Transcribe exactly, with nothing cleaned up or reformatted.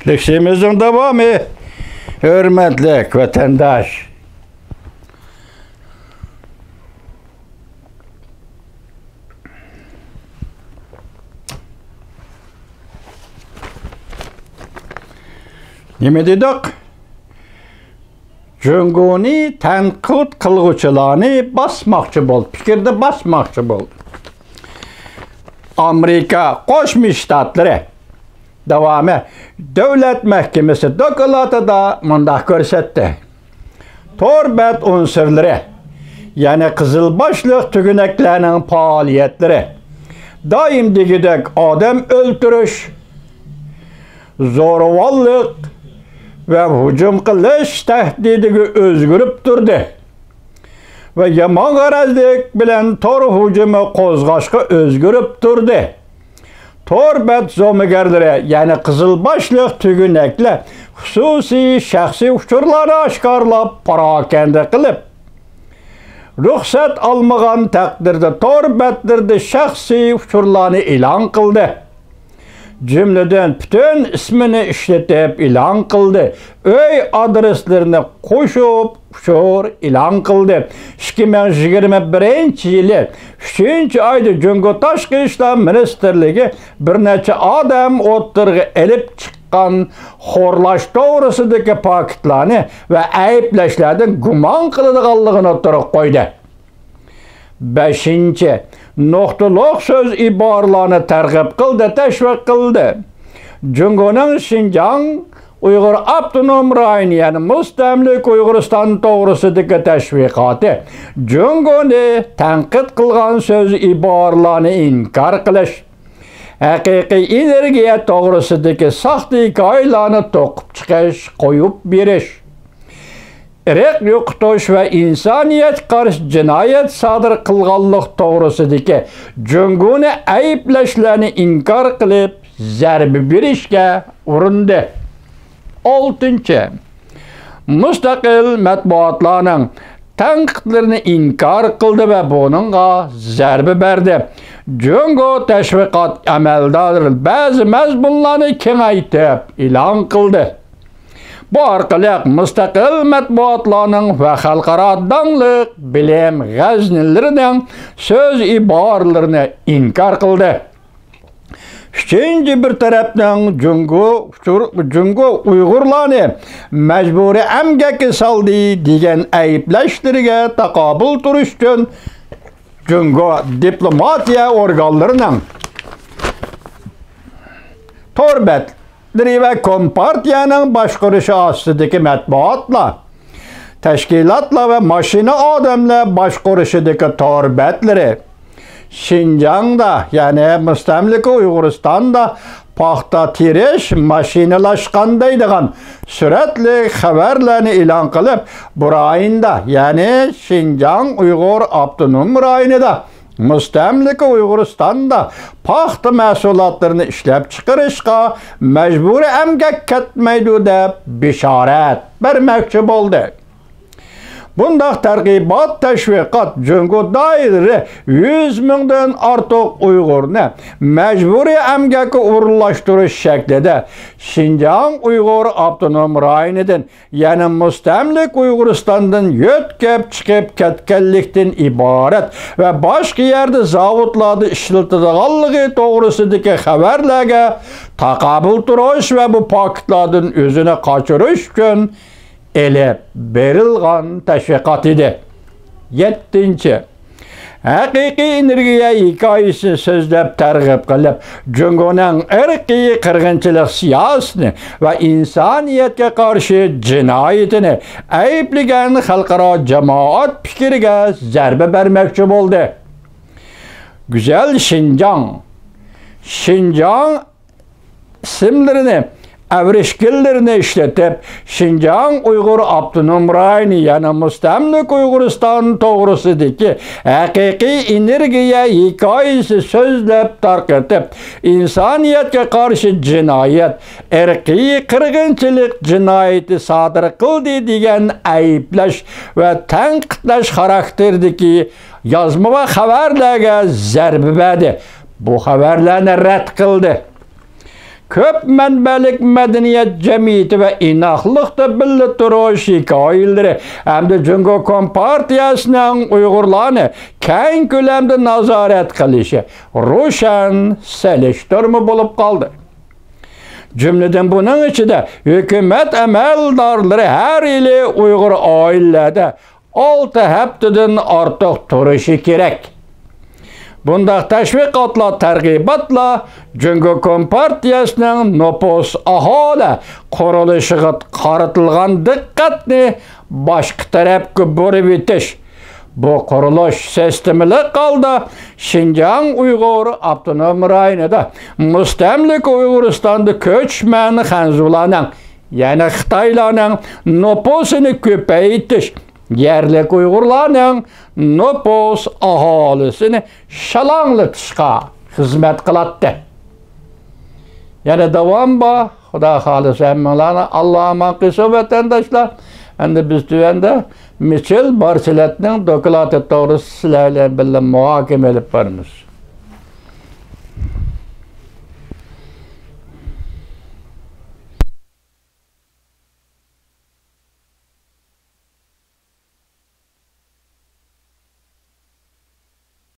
لېكسىيىمىزنىڭ داۋامى، ھۆرمەتلىك ۋەتەنداش. نېمە دېدۇق؟ جۇڭگونى تەنقىد قىلغۇچىلارنى باسماقچى بولدى، پىكىردە باسماقچى بولدى. ئامېرىكا قوشما شتاتلىرى داۋامى دۆلەت مەھكىمىسى دوكلاتىدا مۇنداق كۆرسەتتى: تور بەت ئۇنسۇرلىرى، يەنى قىزىل باشلىق تۈگۈنەكلەرنىڭ پائالىيەتلىرى دائىم دېگۈدەك ئادەم ئۆلتۈرۈش، زورىۋاللىق ۋە ھۇجۇم قىلىش تەھدىتىگە ئۆزگىرىپ تۇردى ۋە يامان غەرەزلىك بىلەن تور ھۇجۇمى قوزغاشقا ئۆزگىرىپ تۇردى. تور بەت زومىگەرلىرى، يەنى قىزىل باشلىق تۈگۈنەكلەر خۇسۇسىي شەخسىي ئۇچۇرلارنى ئاشكارىلاپ، پاراكەندە قىلىپ، رۇخسەت ئالمىغان تەقدىردە تور بەتلىرىدە شەخسىي ئۇچۇرلارنى ئېلان قىلدى. جۈملىدىن پۈتۈن ئىسمىنى ئىشلىتىپ ئېلان قىلدى. ئۆي ئادرېسلىرىنى قوشۇپ ئۇچۇر ئېلان قىلدى. ئىككى مىڭ يىگىرمە بىرىنچى يىلى ئۈچىنچى ئايدا جۇڭگو تاشقى ئىشلار مىنىستىرلىكى بىر نەچچە ئادەم ئوتتۇرىغا ئېلىپ چىققان خورلاش توغرىسىدىكى پاكىتلارنى ۋە ئەيىبلەشلەردىن گۇمان قىلىدىغانلىقىنى ئوتتۇرىغا قويدى. بەشىنچى، نۇقتىلىق سۆز ئىبارىلەرنى تەرغىب قىلدى، تەشۋىق قىلدى. جۇڭگونىڭ شىنجاڭ ئۇيغۇر ئاپتونوم رايونى، يەنى مۇستەملىكە ئۇيغۇرىستان توغرىسىدىكى تەشۋىقاتى جۇڭگونى تەنقىد قىلغان سۆز ئىبارىلەرنى ئىنكار قىلىش، ھەقىقىي ئېنېرگىيە توغرىسىدىكى ساختا ھېكايىلەرنى توقۇپ چىقىش، قويۇپ بېرىش، ئىرق يوقىتىش ۋە ئىنسانىيەتكە قارشى جىنايەت سادىر قىلغانلىق توغرىسىدىكى جۇڭگونى ئەيىبلەشلەرنى ئىنكار قىلىپ، زەربە بېرىشكە ئۇرۇندى. ئالتىنچى، مۇستەقىل مەتبۇئاتلارنىڭ تەنقىدلىرىنى ئىنكار قىلدى ۋە بۇنىڭغا زەربە بەردى. جۇڭگو تەشۋىقات ئەمەلدارلىرى بەزى مەزمۇنلارنى كېڭەيتىپ ئېلان قىلدى. بۇ ئارقىلىق مۇستەقىل مەتبۇئاتلارنىڭ ۋە خەلقئارا داڭلىق بىلىم غەزنىلىرىنىڭ سۆز ئىبارىلىرىنى ئىنكار قىلدى. ئۈچىنچى بىر تەرەپنىڭ جۇڭگو ئۇچۇر-، جۇڭگو ئۇيغۇرلارنى مەجبۇرىي ئەمگەككە سالدى دېگەن ئەيىبلەشلىرىگە تاقابىل تۇرۇش ئۈچۈن جۇڭگو دىپلوماتىيە ئورگانلىرىنىڭ تور بەت ۋە كومپارتىيەنىڭ باشقۇرۇشى ئاستىدىكى مەتبۇئاتلار، تەشكىلاتلار ۋە ماشىنا ئادەملەر باشقۇرۇشىدىكى تور بەتلىرى، شىنجاڭدا، يەنى مۇستەملىكە ئۇيغۇرىستاندا پاختا تېرىش ماشىنىلاشقان دەيدىغان سۈرەتلىك خەۋەرلەرنى ئېلان قىلىپ، بۇ رايوندا، يەنى شىنجاڭ ئۇيغۇر ئاپتونوم رايونىدا مۇستەملىكە ئۇيغۇرىستاندا پاختا مەھسۇلاتلىرىنى ئىشلەپچىقىرىشقا مەجبۇرىي ئەمگەك كەتمەيدۇ دەپ بېشارەت بەرمەكچى بولدى. بۇنداق تەرغىبات تەشۋىقات جۇڭگو دائىرىلىرى يۈز مىڭدىن ئارتۇق ئۇيغۇرنى مەجبۇرىي ئەمگەككە ئورۇنلاشتۇرۇش شەكلىدە شىنجاڭ ئۇيغۇر ئاپتونوم رايونىدىن يەنى مۇستەملىكە ئۇيغۇرىستاندىن يۆتكەپ چىقىپ كەتكەنلىكتىن ئىبارەت ۋە باشقا يەردە زاۋۇتلاردا ئىشلىتىدىغانلىقى توغرىسىدىكى خەۋەرلەرگە تاقابىل تۇرۇش ۋە بۇ پاكىتلاردىن ئۆزىنى قاچۇرۇش ئۈچۈن ئېلىپ بېرىلغان تەشۋىقات ئىدى. يەتتىنچى، ھەقىقىي ئېنېرگىيە ھېكايىسىنى سۆزلەپ تەرغىب قىلىپ، جۇڭگونىڭ ئىرقىي قىرغىنچىلىق سىياسىتىنى ۋە ئىنسانىيەتكە قارشى جىنايىتىنى ئەيىبلىگەن خەلقئارا جامائەت پىكرىگە زەربە بەرمەكچى بولدى. گۈزەل شىنجاڭ، شىنجاڭ ئىسىملىرىنى، ئەۋرىشكىنلىرىنى ئىشلىتىپ، شىنجاڭ ئۇيغۇر ئاپتونوم رايونى، يەنى مۇستەملىكە ئۇيغۇرىستان توغرىسىدىكى ھەقىقىي ئېنېرگىيە ھېكايىسى سۆزلەپ تارقىتىپ، ئىنسانىيەتكە قارشى جىنايەت، ئىرقىي قىرغىنچىلىق جىنايىتى سادىر قىلدى دېگەن ئەيىبلەش ۋە تەنقىدلەش خاراكتېرىدىكى يازما ۋە خەۋەرلەرگە زەربە بەردى. بۇ خەۋەرلەرنى رەت قىلدى. كۆپ مەنبەلىك مەدەنىيەت جەمئىيىتى ۋە ئىناقلىقتا بىللە تۇرۇش ھېكايىلىرى ھەمدە جۇڭگو كومپارتىيەسىنىڭ ئۇيغۇرلارنى كەڭ كۆلەمدە نازارەت قىلىشى روشەن سېلىشتۇرما بولۇپ قالدى. جۈملىدىن بۇنىڭ ئىچىدە ھۆكۈمەت ئەمەلدارلىرى ھەر يىلى ئۇيغۇر ئائىلىلەردە ئالتە ھەپتىدىن ئارتۇق تۇرۇشى كېرەك. بۇنداق تەشۋىقاتلار، تەرغىباتلار جۇڭگو كومپارتىيەسىنىڭ نوپۇس، ئاھالە قۇرۇلۇشىغا قارىتىلغان دىققەتنى باشقا تەرەپكە بۇرۇۋېتىش، بۇ قۇرۇلۇش سىستېمىلىق ھالدا شىنجاڭ ئۇيغۇر ئاپتونوم رايونىدا، مۇستەملىكە ئۇيغۇرىستاندا كۆچمەن خەنزۇلارنىڭ، يەنى خىتايلارنىڭ نوپۇسىنى كۆپەيتىش، يەرلىك ئۇيغۇرلارنىڭ نوپۇس ئاھالىسىنى شالاڭلىتىشقا خىزمەت قىلاتتى. يەنە داۋام بار. خۇدا خالىسا ھەممىڭلارنى ئاللا ئامان قىلسۇن، ۋەتەنداشلار. ئەمدى بىز تۆۋەندە مىچېل بارچېلەتنىڭ دوكلاتى توغرىسىدا سىلەر بىلەن بىللە مۇھاكىمە ئېلىپ بارىمىز.